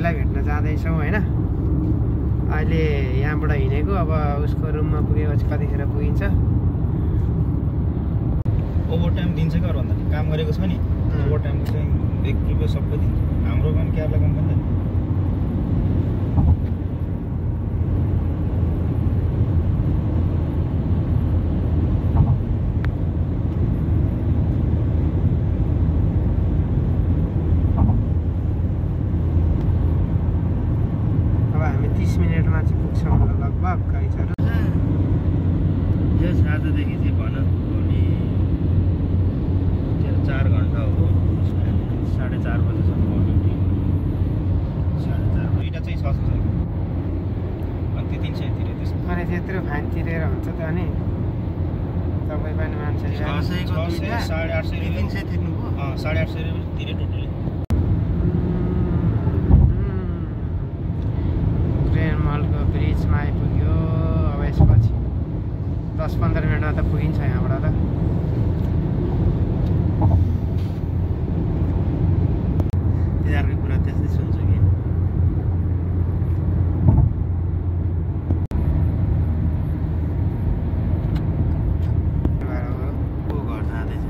दाइलाई भेट्न जाँदैछौँ होइन। अहिले यहाँबाट हिँडेको अब उसको रुममा पुगेपछि कतिखेर पुगिन्छ। ओभर टाइम दिन्छ क्या भन्दा काम गरेको छ नि ओभर टाइमको चाहिँ 1 रुपियाँ सबै दिन्छ। हाम्रो पनि क्याबलाई काम पनि अब हामी 30 मिनटमा चाहिँ पुग्छौँ होला लगभग गाडी चढ्नु। यस आजदेखि चाहिँ भन भोलि 4 घन्टा हो 4:30 बजेसम्म ड्युटी 4:30 दुईटा चाहिँ छ अनि त्यो 300 तिरे त्यसको अनि त्यत्रो फाइन तिरेर हुन्छ त अनि तपाईँ पनि मान्छे 850 300 तिर्नु भयो 850 रुपियाँ तिरे टोटली। ग्रेन मलको ब्रिजमा आइपुग्यो। अब यसपछि 10-15 मिनटमा त पुगिन्छ यहाँबाट त। तिनीहरूको कुरा त्यस्तै सुन्छ कि को घर जाँदैछ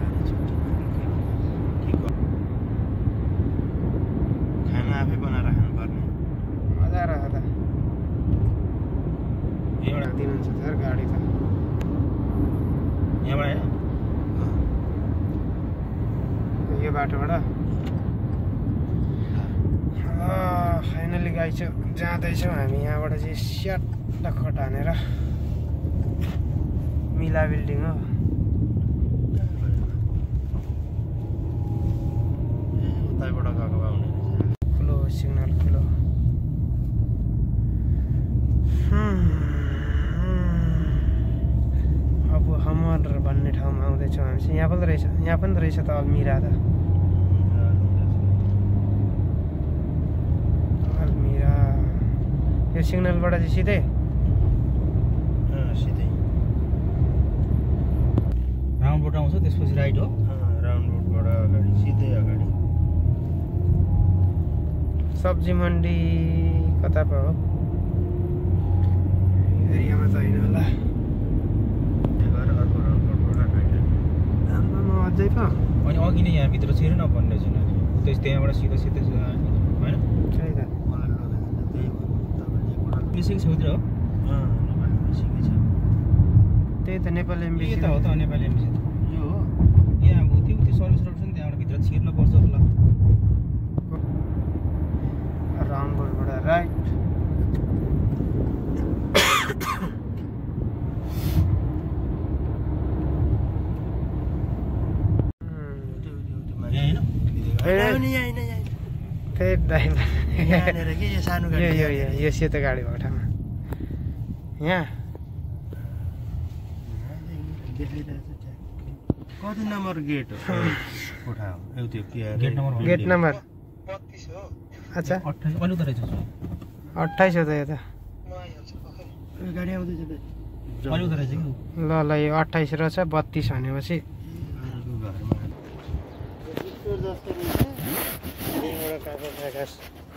खाना आफै बनाएर खानुपर्ने मजा रह्यो त। एउटा दिनुहुन्छ सर गाडी त यहाँबाट आयो यो बाटोबाट। फाइनली जाँदैछौँ हामी यहाँबाट चाहिँ स्याट खट हानेर मिला बिल्डिङ हो। उतैबाट गएको भए हुने रहेछ। खुलो सिग्नल खुलो। अब हमर भन्ने ठाउँमा आउँदैछौँ हामी चाहिँ। यहाँ पनि रहेछ त अल्मिरा त। अल्मिरा यो सिग्नलबाट चाहिँ सिधै राउन्ड रोड आउँछ त्यसपछि राइट हो। राउन्ड रोडबाट अगाडि सिधै अगाडि सब्जी मन्डी कता पो हो एरियामा त होइन होला। अर्को राउन्ड रोडबाट राइट अझै पो अनि अघि नै यहाँभित्र छिरेन भन्ने छैन त्यहाँबाट सिधै होइन त्यही त मिसिङ छेउतिर हो त्यही त नेपाल एम्बेसी त हो त नेपाली एम्बेसी यो हो। यहाँ उति सर्भिस रोड छ नि त्यहाँबाट भित्र छिर्न पर्छ होला। राउन्ड रोडबाट राइट। त्यही ड्राइभर यो सेतो गाडी भएको ठाउँमा यहाँ कति नम्बर गेट हो कोठा हो गेट नम्बर 32 हो। अच्छा 28 अलि त रहेछ 28 हो त यो त गाडी आउँदैछ त अलि त रहेछ कि ल यो 28 रहेछ 32 भनेपछि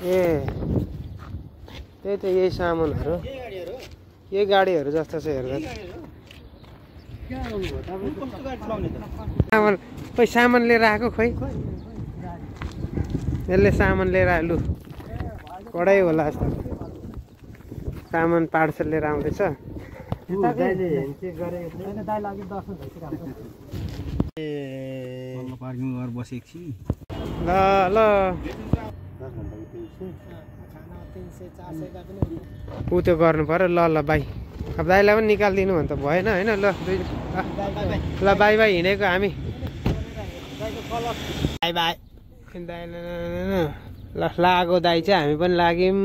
ए त्यही त यही सामानहरू यही गाडीहरू जस्तो छ हेर्दा सामान खोइ सामान लिएर आएको खोइ यसले सामान लिएर आयो लु कडै होला जस्तो सामान पार्सल लिएर आउँदैछ। पार्किङ गरेर बसेको छु ल ल ऊ त्यो गर्नु पर्यो। ल ल बाई अब दाइलाई पनि निकालिदिनु भने त भएन होइन। ल ल बाई बाई हिँडेको हामी बाई बाई ल लागो दाइ चाहिँ हामी पनि लाग्यौँ।